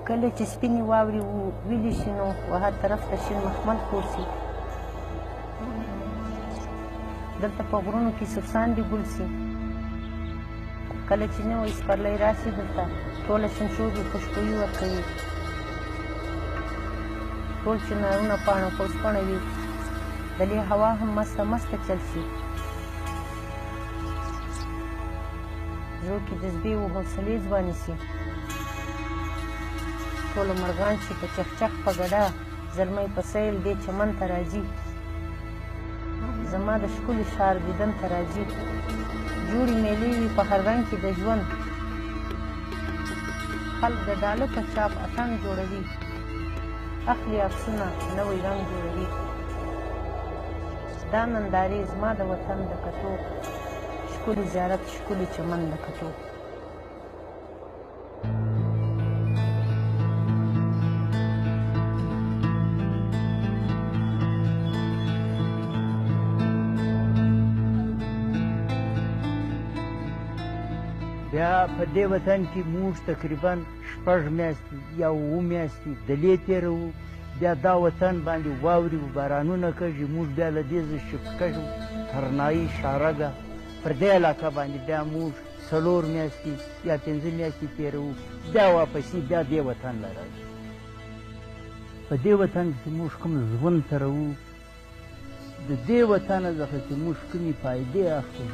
کله چې سپینې واورې و-، ویلې شي، نو و هر طرف ته شین مخمل خور شي. دلته په غرونو کې سوساندې ګل شي. کله چې نوی سپرلی راشي، دلته ټوله شین شوبې خوشبويي ورکوي. ټول چنارونه پاڻه خوشپاڻه وي. دلې هوا هم مسته مسته چل شي. زړه کې جذبې و حوصلې ځوانې شي. ټول مرغان چې په چخچخ په ګډا، زلمی په سیل دې چمن ته راځي. زما د ښکلي ښار دیدن ته راځي. جوړې مېلې وي په هر رنگ کې د ژوند. خلک د ډالۍ په چاپ اتن جوړوي. اخلي عکسونه، نوی رنگ جوړوي. دا نندارې زما د وطن د کتو، ښکلي زیارت، ښکلي چمن د کتو. بیا په دې وطن کې موږ تقریباً شپږ میاشتې یا اووه میاشتې دلې تېروو. بیا دا وطن باندې واورې و بارانونه کېږي، موږ بیا له دې ځایه شفت کېږو تر نایي شارګه. پر دې علاقه باندې بیا موږ څلور میاشتې یا پنځه میاشتې تېروو، بیا واپسي بیا دې وطن له راځو. په دې وطن کي موږ کوم ژوند تېروو، د دې وطن څخه چې موږ کومې فایدې اخلو،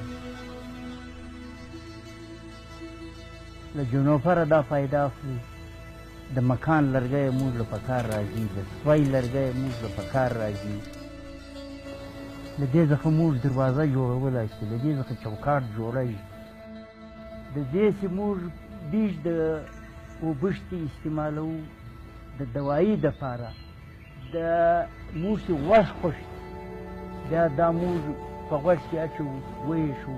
له جنوفره دا فایده اخلو، د مکان لرګی موږ له پکار راځي، د سوی لرګی موږ له پکار راځي. له دې څخه موږ دروازه جوړولای شو، له دې څخه چوکاټ جوړوي. د دې چې موږ بیج د اوبشتي استعمالوو د دوایي دپاره، د موسي غوښ خوشت، بیا دا موز په غوښ کې اچو، ویشو،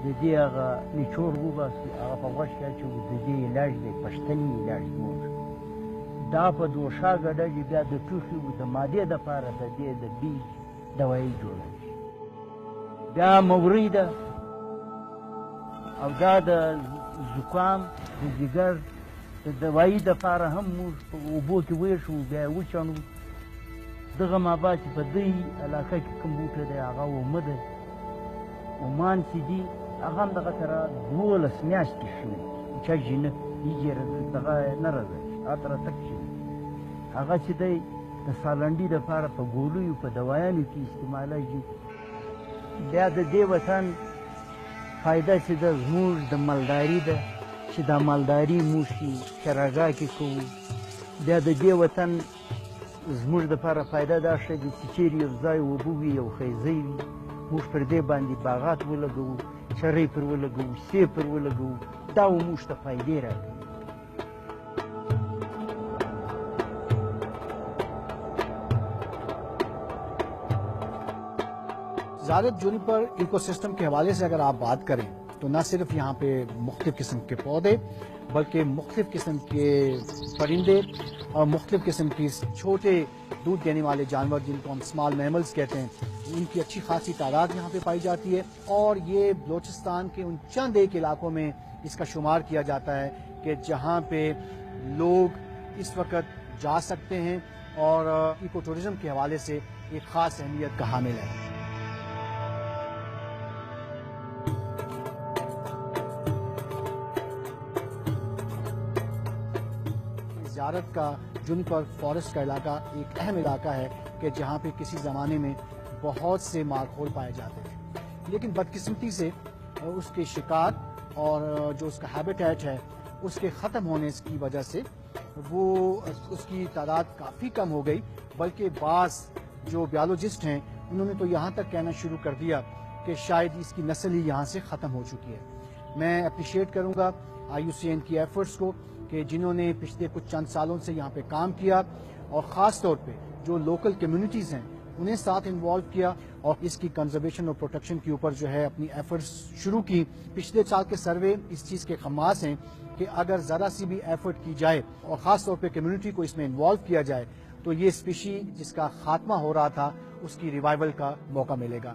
د دې هغه نچوړ وباسي، هغه په غوښ کې اچو، د دې علاج دی، پشتني علاج موز. دا په دوشا ګډه چې بیا د ټوخي و د معدې دپاره د دې د بیج دوایي جوړوي. دا مورۍ ده او دا د زکام، د جگر د دوایي دپاره هم موږ په اوبو کې ویشو، بیا یې وچاندو. دغه مابعد چې په دې علاقه کې کوم بوټی دی، هغه اومه دی. اومان چې دي، هغه هم دغه تر دولس میاشتې شنه، چا جنه، هیجره دغه نه راځي، هغه تر تک شنه. هغه چې دی، د سالنډي دپاره په ګولیو، په دوایانو کې استعمالېږي. بیا د دې وطن فایده چې ده، زموږ د مالداري ده، چې دا مالداري موسي چراګاه کې کوو. بیا د دې وطن زموږ دپاره فایده دا شی ده چې چیرې یو ځای اوبه وي، یو خیزی وي، موږ پر دې باندې باغات ولګوو، چرۍ پر ولګوو، سیب پر ولګوو، دا و موږ ته فایدې راکوي. زیارت جونیپر ایکو سسٹم کے حوالے سے اگر آپ بات کریں تو نہ صرف یہاں پہ مختلف قسم کے پودے بلکہ مختلف قسم کے پرندے اور مختلف قسم کی چھوٹے دودھ دینے والے جانور، جن کو ہم اسمال میملز کہتے ہیں، ان کی اچھی خاصی تعداد یہاں پہ پائی جاتی ہے۔ اور یہ بلوچستان کے ان چند ایک علاقوں میں اس کا شمار کیا جاتا ہے کہ جہاں پہ لوگ اس وقت جا سکتے ہیں اور ایکو ٹورازم کے حوالے سے ایک خاص اہمیت کا حامل ہے۔ زیارت کا جونیپر فارسٹ کا علاقہ ایک اہم علاقہ ہے کہ جہاں پہ کسی زمانے میں بہت سے مارخول پائے جاتے تھے، لیکن بدقسمتی سے اس کے شکار اور جو اس کا ہیبیٹیٹ ہے، اس کے ختم ہونے کی وجہ سے وہ، اس کی تعداد کافی کم ہو گئی، بلکہ بعض جو بایولوجسٹ ہیں، انہوں نے تو یہاں تک کہنا شروع کر دیا کہ شاید اس کی نسل ہی یہاں سے ختم ہو چکی ہے۔ میں اپریشیٹ کروں گا آئی یو سی این کی ایفرٹس کو کہ جنہوں نے پچھلے کچھ چند سالوں سے یہاں پہ کام کیا اور خاص طور پہ جو لوکل کمیونٹیز ہیں، انہیں ساتھ انوالو کیا اور اس کی کنزرویشن اور پروٹیکشن کے اوپر جو ہے اپنی ایفرٹس شروع کی۔ پچھلے سال کے سروے اس چیز کے خماس ہیں کہ اگر ذرا سی بھی ایفرٹ کی جائے اور خاص طور پہ کمیونٹی کو اس میں انوالو کیا جائے تو یہ اسپیشی جس کا خاتمہ ہو رہا تھا، اس کی ریوائیول کا موقع ملے گا۔